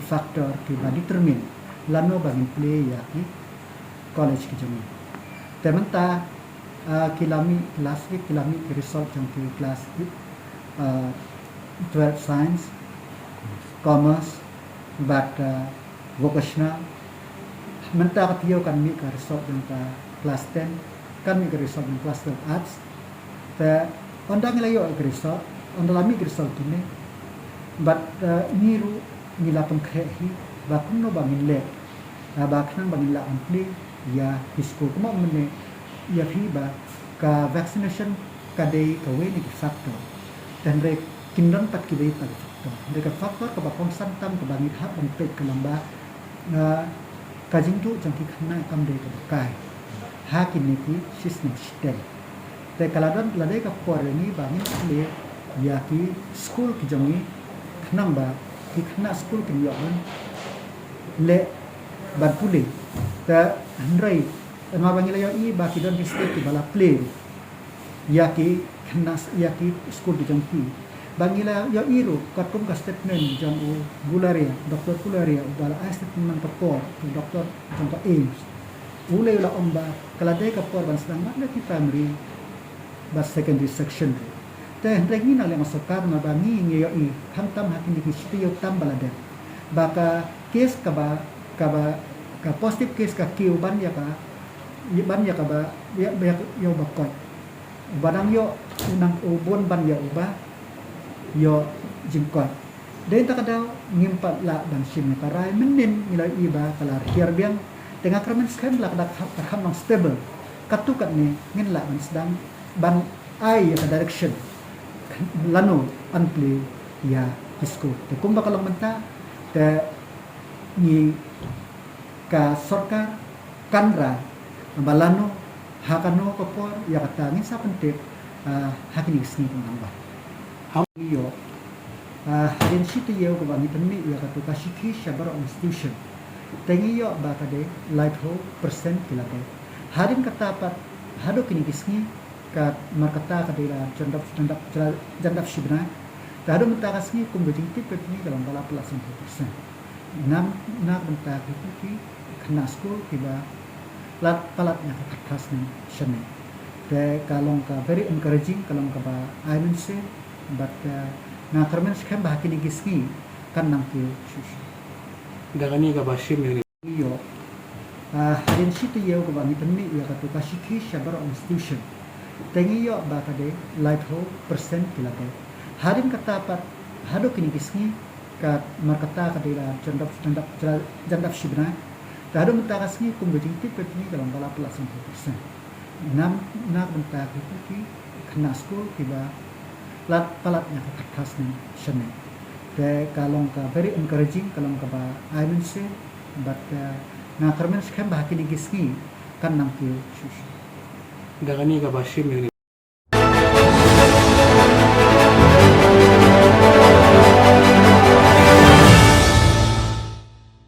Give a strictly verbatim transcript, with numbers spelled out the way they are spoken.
factor kiba determine lano ba ngin plie ïa ki college ki jong ngi. Te mynta, ah, ki la mih last week, ki la mih ki result jong ki class, ah, twelve science, commerce, bad, ah, vocational. Mynta ka taïew kan mih ka result jong ka class ten, kan mih ka result jong class twelve arts. Te ynda ngi la ïoh ka result, ynda la mih ka result kine, bad, eh, ngi ruh ngi la pynkhreh hi ba kumno ba ngin leh, eh, ba khnang ba ngin lah ban plie ïa ki skul. Kumba mynne ïa phi ba ka vaccination ka dei kawei na ki factor. Te hynrei kin don pat kiwei pat ki factor. Hynrei ka factor kaba kongsan tam kaba ngi hap ban peit ka long ba, ah, ka jingduh jong ki khynnah kam dei kaba kai ha kine ki shisnem shiteng. Te ka la don, la dei ka por ïa ngi ba ngin plie ïa ki skul ki jong ngi khnang ba ki khynnah skul kin ïoh ban leh ban pule. Te hynrei, namar ba ngi la ïohi ba ki don ki state kiba la plie ïa ki khynnah, ïa ki skul ki jong ki. Ba ngi la ïohi ruh katkum ka statement jong u Gularia, Doctor Gularia, uba la ai statement man ka por, u doctor jong ka AIIMS. U la, u la ong ba ka la dei ka por ban sdang bad ïa ki primary bad secondary section ruh. Te hynrei ngi na liang sorkar, namar ba ngi, ngi ïohi khamtam ha kine ki shi taïew tam ba la dep ba ka case kaba, kaba, ka positive case ka kiew ban ïa ka, ban ïa kaba, ïa, ïa, ïa uba koit. Uba dang ïoh, u nang, u bun ban ïa uba ïoh jingkoit. Dei na kata ka daw ngim pat lah ban shim ïa ka rai, mynnin ngi la ïohi ba ka la hiar biang. Te nga kyrmen skhem la ka da ka kham long stable. Katto katne ngin lah ban sdang ban ai ïa ka direction lano ban plie ïa ki skul. Te kumba ka long mynta, te ngi, ka sorkar kan rai ba lano, ha kano ka por, ïa kata ngin sa pyntip, ah, ha kine ki sngi kiban wan. Ngi ïoh, ah, hadien shi taïew kaba ngi pynmih ïa katu ka shithi sha baroh institution, te ngi ïoh ba ka dei laiphew percent ki la dep. Hadien kata pat haduh kine ki sngi, ka, namar kata ka dei la jan dap, jan dap, jan dap shi bnai. Te haduh mynta ka sngi, kum ka jingtip ka jong ngi ka long ba la palat sanphew percent. Na, na ka bynta kito ki khynnah skul kiba la palat na ka khatphra snem shane. Te ka long ka very encouraging, ka long kaba ai mynsiem, bad, eh, nga kyrmen skhem ba ha kine ki sngi kan nang kiew shuh shuh. Da kane kaba shim ïa kane. Ngi ïoh, ah, hadien shi taïew kaba ngi pynmih ïa katu ka shithi sha baroh institution, te ngi ïoh ba ka dei laiphew percent ki la dep. Hadien kata pat haduh kine ki sngi, ka, namar kata ka dei la jan dap, jan dap, jan dap shi bnai. Te haduh mynta ka sngi, kum ka jingtip ka jong ngi ka long ba la palat sanphew percent. Na, na ka bynta kito ki khynnah skul kiba la palat na ka khatphra snem shane. Te ka long ka very encouraging, ka long kaba ai mynsiem, bad, eh, nga kyrmen skhem ba ha kine ki sngi kan nang kiew shuh shuh. Da kane kaba shim ïa kane.